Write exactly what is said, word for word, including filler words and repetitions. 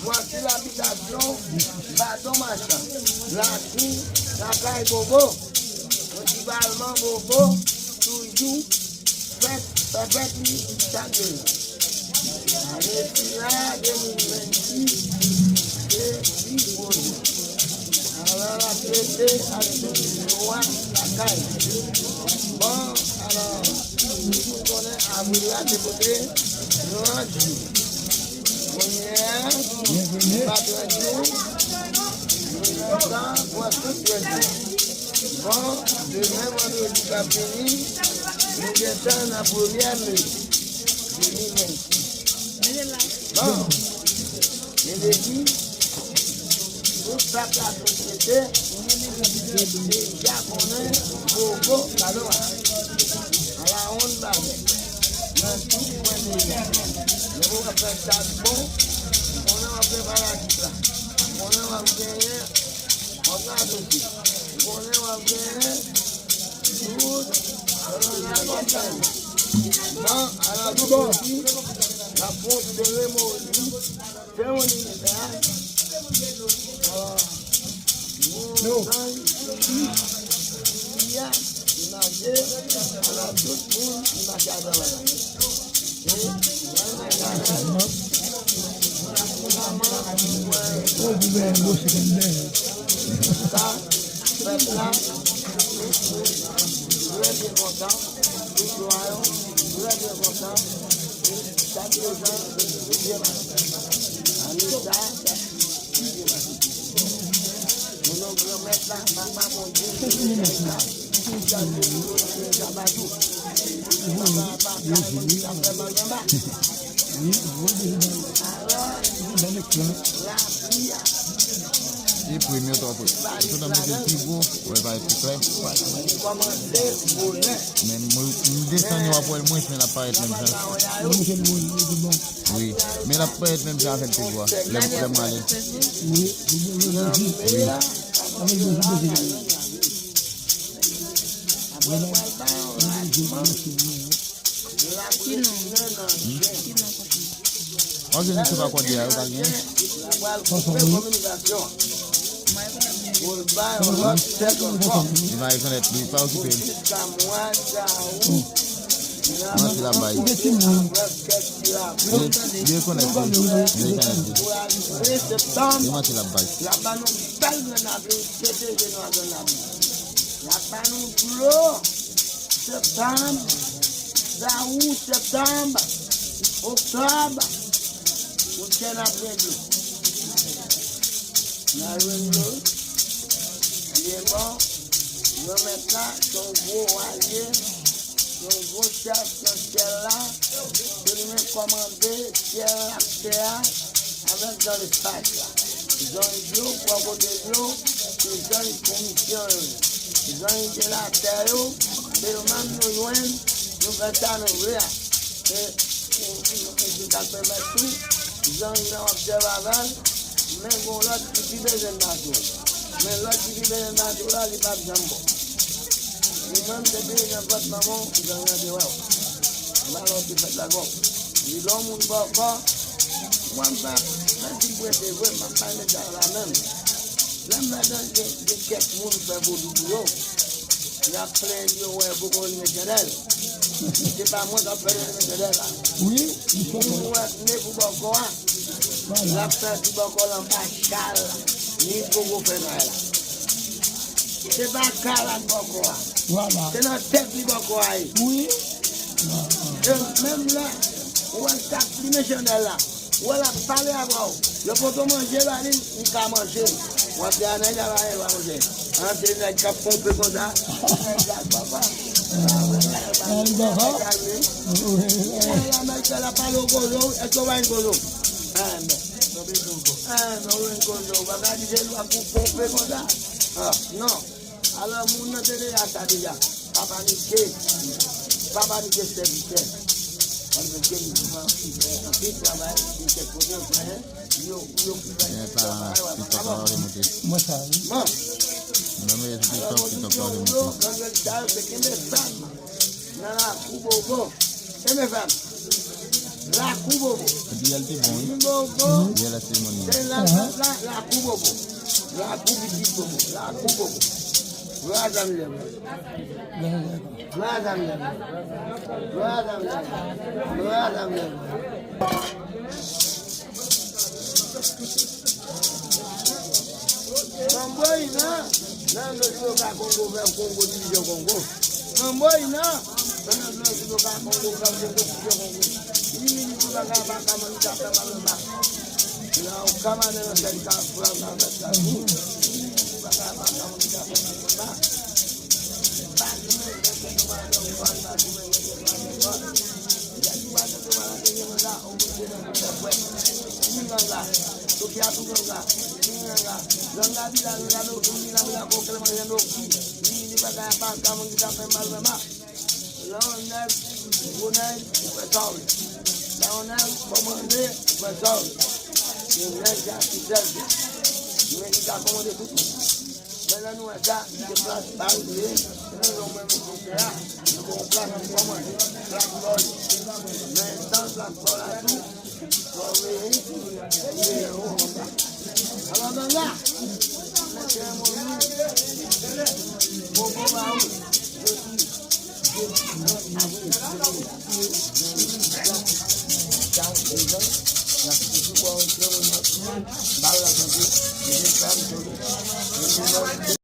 Vwasi labitasyon Badon Machan, lakou lakay Bobo. Prensipalman, Bobo toujou fèt, fè fèt li chak de zan. Ane sila, de mil vennsis, se pi gwo jou. Alò, l ap fete ak tout lwa lakay. Bon, alò, tout moun konnen avril la se kote gran jou. Kounye a, li pa trant jou, li kontan pran tout trant jou. Bon, demen vandredi k ap vini, nou gentan nan premyè me de mil vennsis. Bon, Melodi, tout sa k ap fete, deja konnen Bobo Badon Machan. Ala yon bagay. Nan tout kwen peyi a. Lè w ap fè chat bon, konnen w ap fè parasit la. Konnen w ap genyen, w ap radote. Konnen w ap genyen tout, euh, nan kòb la. Bon, ala tout bon, n ap fè yon seremoni. Seremoni nou fè a, nou zanj ki, ki a, ki mache, ala tout moun ki mache atravè la. E, lè l mache atravè la, kòman pou wè sa, pèp la, tout moun trè byen kontan, tout lwa yo trè byen kontan, e sa ki rezon, tout byen pase. Ane sa, Granmèt la, papa Bondye, ki fè sa, ki fè sa, ki fè sa, pa tou. Papa, papa, sa fè mal anba. Alò, lapli a. E premye to apre. Tout an mete l pi gwo, wè, pa pi klè. Kòmanse bonè. Men m, m desann yo, w ap wè l mwens, men l ap parèt menm jan. Wi. Men l ap parèt menm jan avèk pi gwo a. Lè, lè m ale. Wi. Ki non? Ki non konsa? Ok, nou se pa kòdye a, yo pa gen. Li va rekonèt li, pa okipe l. Manti l ap bay. Li, li rekonèt li, li rekonèt li. E manti l ap bay. L ap ba nou dlo. Septanm, daou, septanm, oktòb, ou tè n ap gen dlo. N a jwenn dlo. Ebyen bon, Granmèt la, se yon gwo wa l ye, se yon gwo chèf nan syèl la, se li menm kòmande syèl ak tè a, avèk dans l'espace la. Zanj yo, bò kote yo, se zanj komisyon yo ye. Zanj de latè yo, se yo menm nou jwenn, nou fè sa nou vle a. E, e, e, e se sa k pèmèt tou, zanj lan w ap sèvi avè l, men gon lòt ki pi bezwen bato. Men lòt ki pi bezwen bato la, li p ap janm bon. Ou menm, depi li nan vant manman w, zanj lan te wè w. Anba lòt te fèt la gòp. Li lè yon moun bòkò, mwen m fè, fè di m prete vre, m ap bay nèg sa la menm. Lè m wè gen, gen, gen kèk moun fè vodou pou yo, y ap plenn yo wè poko limen chandèl. Se pa mwen k ap fè limen chandèl la. Wi, li fè moun wè ne pou bòkò a. L ap fè ti bòkò l anba chal, ni poko fè kay la. Se pa kay la k bòkò a. Vwala. Se nan tèt li bòkò a ye. Wi. E menm lè, ou wè l t ap limen chandèl la, ou wè l ap pale avè w. Yo poto manje ba li, li ka manje. W ap di a nèg la pa gen dwa manje. An, se nèg k ap ponpe konsa. Nèg la papa. Nèg la papa. Nèg la pale w kozo, èske w pa gen kozo? An, men. An, men w gen kozo. W pa ka di se lwa pou ponpe konsa. Ah, non. Alò, moun nan te deja sa deja. Pa panike. Pa panike, sèvitè. Paske gen moun ki fè anpil travay, gen kèk kote yo fè, yo, yo ki fè travay, wè, pa bon. Mwen sa, wi. Bon. Mwen, mwen, se TikTok, TikTok la, yo, yo, granmèt sa yo, se kenbe fèm nan lakou Bobo. Kenbe fèm. Lakou bobo. Epi yèl te bon, wi. Bobo. Yèl la se mwen menm. Se la, la, la, lakou bobo. Lakou pitit bobo. Lakou bobo. Bra zanmi lè mwen. Bra zanmi lè mwen. Bra zanmi lè mwen. Bra zanmi lè mwen. Manbo Inan, nan dlo Siloka Kongo, vèv Kongo, divizyon Kongo. Manbo Inan, nan dlo Siloka Kongo, vèv Kongo, divizyon Kongo. Li, li, li, bagay pa ka manke, sa fè mal anba. Nan ou ka madan nan sèl ka fè, ka fè sa tou. Bagay pa ka manke, sa fè mal anba. Pa di mwen, mwen, mwen, mwen, mwen, mwen, mwen, mwen, mwen. Ganga, Sofia tou ganga, vin ganga, ganga bila, ganga do, vin bila, bila, koke, manje do, vin, vin, bagay pa, ka moun ki ta fè mal, mama. Lawonèl, gwo nèg, ou fè sa w vle. Lawonèl, kòmande, ou fè sa w vle. Se nèg sa ki sèl se. Men li ka kòmande tout moun. Men lè nou wè sa, li te plas ba yo, li, se nan yon mwen, mwen, mwen, mwen, la, nou gon plas pou kòmande, plas pou lòl. Men tan plas pa w la tou, lòl, li, li, li, li, li, li, alò, ganga, mèt yon moun, bon, bon, ba ou, jodi, jodi, avril,